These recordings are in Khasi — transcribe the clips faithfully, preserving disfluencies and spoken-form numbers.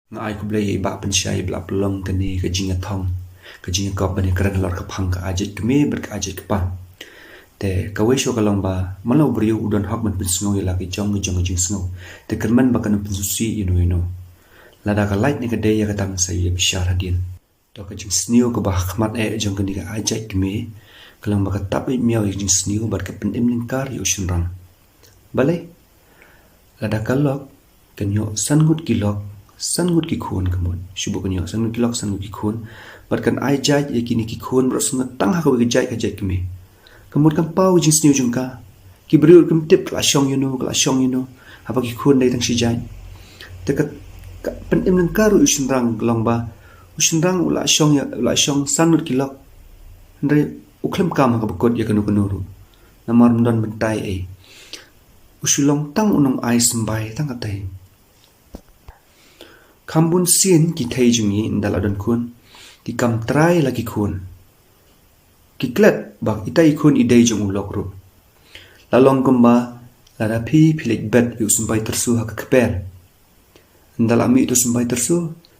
Nga ai khublei ïa i Bah Pynshai ba la pynlong kane ka jingïathong, ka jingïakop ban ïakren halor ka phang ka aijaid kmie bad ka aijaid kpa. Te kawei shuh ka long ba man la u briew u don hok ban pynsngew ïa la ki jong ki jong ki jingsngew. Te kyrmen ba kan pynsngewsih ïa no ïa no. Lada ka lait ne ka dei ïa kata sa ïa bishar hadien. To ka jingsniew kaba ha khmat eh jong kane ka aijaid kmie ka long ba ka tap ïa miaw ïa ka jingsniew bad ka pynim lyngkar ïa u shynrang. Balei? Lada ka lok kan ïoh san ngut ki lok, san ngut ki khun ka mut. Shu buh kan ïoh san ngut ki lok, san ngut ki khun. Bad kan ai jait ïa kine ki khun baroh sngewtang ha kawei ka jait ka jait kmie. Ka mut kan paw jingsniew jong ka. Ki briew kim tip ka la shong ïa no, ka la shong ïa no. Haba ki khun dei tang shi jait. Te ka, ka pynim lyngkar u shynrang ka long ba u shynrang u la shong ïa, u la shong san ngut ki lok. Hynrei u khlem kam ha kaba kut ïa kano kano ruh. Namar ym don bynta ei. U shu long tang u nongai symbai tang katei. Kham bun sien ki thei jong ngi ynda la don khun ki kam trai la ki khun. Ki klet ba ita i khun i dei jong u lok ruh. La long kumba lada phi phi leit bet ïa u symbai tyrso ha ka kper. Ynda la mih utu u symbai tyrso,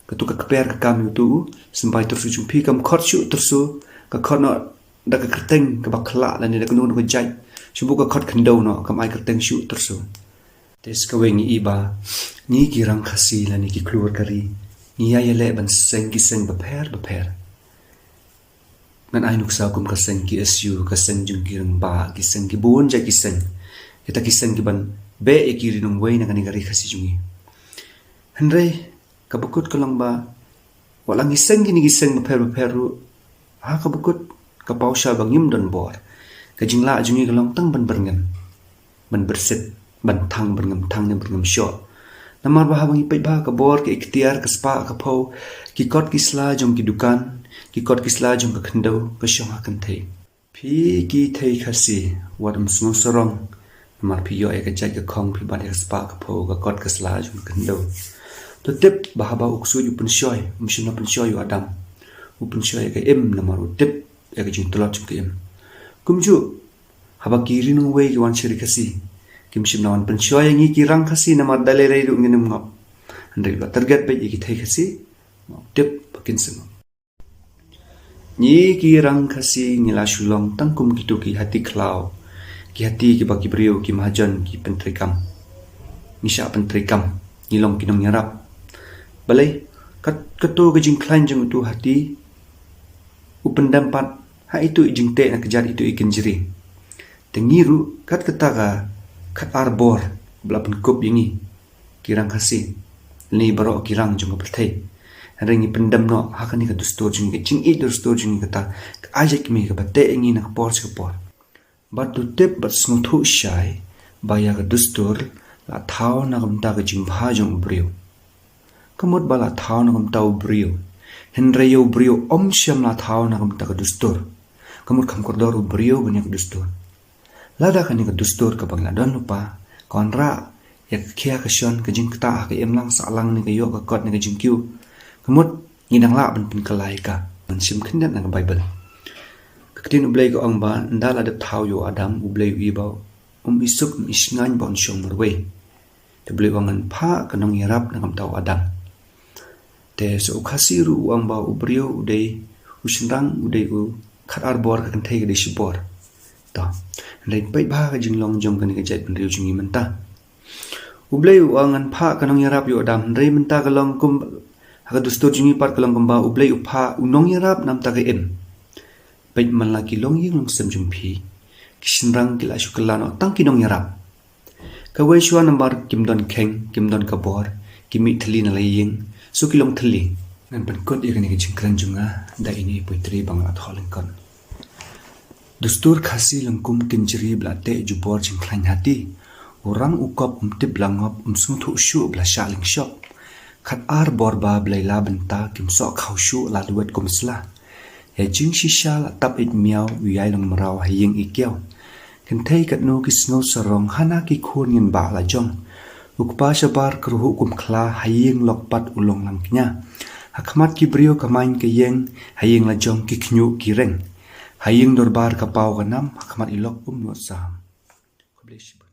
katu ka kper ka kam ïa utu u symbai tyrso jong phi, kam khot shuh tyrso, ka khot noh da ka kyrteng kaba khlah lane da kano kano ka jait. Shu buh ka khot khyndew noh, kam ai kyrteng shuh tyrso. Te sa kawei ngi i ba ngi ki rang Khasi lane ki khlur ka ri ngi ïa ïaleh ban seng ki seng bapher bapher. Ngan ai nuksa kum ka seng ki S U, ka seng jong ki rangbah, ki seng ki bun jait ki seng. Kita ki seng kiban beh ïa ki ri nongwei na kane ka ri Khasi jong ngi. Hynrei kaba kut ka long ba wat la ngi seng kine ki seng bapher bapher ruh, ha kaba kut ka paw sha ba ngim don bor. Ka jinglah jong ngi ka long tang ban byrngem, ban byrsit, ban thang byrngem thang ne byrngem shoh. Namar ba haba ngi peit bha ka bor, ka iktiar, ka spah, ka phew, ki kot ki sla jong ki dukan, ki kot ki sla jong ka khyndew ka shong ha kynthei. Phi ki thei Khasi wat ym sngew sarong. Namar phi ïoh ïa ka jait ka khong, phi bat ïa ka spah ka phew, ka kot ka sla jong ka khyndew. To tip ba haba u ksuid u pynshoi, um shym la pynshoi ïa u Adam. U pynshoi ïa ka im namar u tip ïa ka jingtlot jong ka im. Kumjuh haba ki ri nongwei ki wan sha ri Khasi, kim shym la wan pynshoi ïa ngi ki rang Khasi namar da lei lei ruh ngin ym ngop. Hynrei u la target beit ïa ki thei Khasi, ma u tip ba kin sa ngop. Ngi ki rang Khasi ngi la shu long tang kum kitu ki hati khlaw, ki hati kiba ki briew ki mahajon ki pyntreikam. Ngi shah pyntreikam, ngi long ki nongïarap. Balei? Kat, katu ka jingkhlaiñ jong utu hati u pyndem pat ha itu i jingteh na kjat itu i kynjri. Te ngi ruh kat kata ka khat ar bor ba la pynkup ïa ngi ki rang Khasi, lane baroh ki rang jong ka pyrthei. Hynrei ngi pyndem noh ha kane ka dustur jong ngi, ka jingïeit dustur jong ngi, kata ka aijaid kmie kaba teh ïa ngi na ka por sha ka por. Bad to tip bad sngewthuh shai ba ïa ka dustur la thaw na ka bynta ka jingbha jong u briew. Ka mut ba la thaw na ka bynta u briew, hynrei ïa u briew ym shym la thaw na ka bynta ka dustur. Ka mut kham kordor u briew ban ïa ka dustur. Lada kane ka dustur kaba ngi la don lypa ka wanrah ïa ka khia ka shon, ka jingktah ha ka imlang sahlang ne ka ïoh ka kot ne ka jingkiew, ka mut ngi dang lah ban pynkylla ïa ka ban shim khyndiat na ka Baibl. Ka ktien U Blei ka ong ba ynda la dep thaw ïa u Adam, U Blei u i ba um i suk um i shngaiñ ba un shong marwei. Te U Blei u ong ngan phah ka nongïarap na ka bynta u Adam. Te sa u Khasi ruh u ong ba u briew u dei, u shynrang u dei u khat ar bor, ka kynthei ka dei shibor. To, hynrei peit bha ka jinglong jong kane ka jaitbynriew jong ngi mynta. U Blei u ong ngan phah ka nongïarap ïa u Adam, hynrei mynta ka long kum ha ka dustur jong ngi pat ka long kumba U Blei u phah u nongïarap na ka bynta ka im. Peit man la ki longïing longsem jong phi, ki shynrang ki la shu kylla noh tang ki nongïarap. Kawei shuwa namar kim don kheiñ, kim don ka bor, ki mih thylli na la ïing, so ki long thylli. Ngan pynkut ïa kane ka jingkren jong nga da ine i poetry ba nga la thoh lyngkot. Dustur Khasi long kum kynjri ba la teh jubor jingkhlaiñ hati. U rang u kop um tip ba la ngop, um sngewthuh shuh ba la shah lyngshop. Khat ar bor ba Blei la bynta, kim soh khaw shuh la lwet kum sla. Ïa jingshisha la tap ïeit miaw, u ïai long mraw ha ïing i kiaw. Kynthei katno ki sngew sarong, hana ki khun ngin bah la jong. U kpa shabar kyrhuh kum khla, ha ïing lok pat u long lang kñia. Ha khmat ki briew ka maiñ ka ïeng, ha ïing la jong ki khñiuh ki reng. Ha ïing dorbar ka paw ka nam, ha khmat i lok um nud sam. Khublei shibun.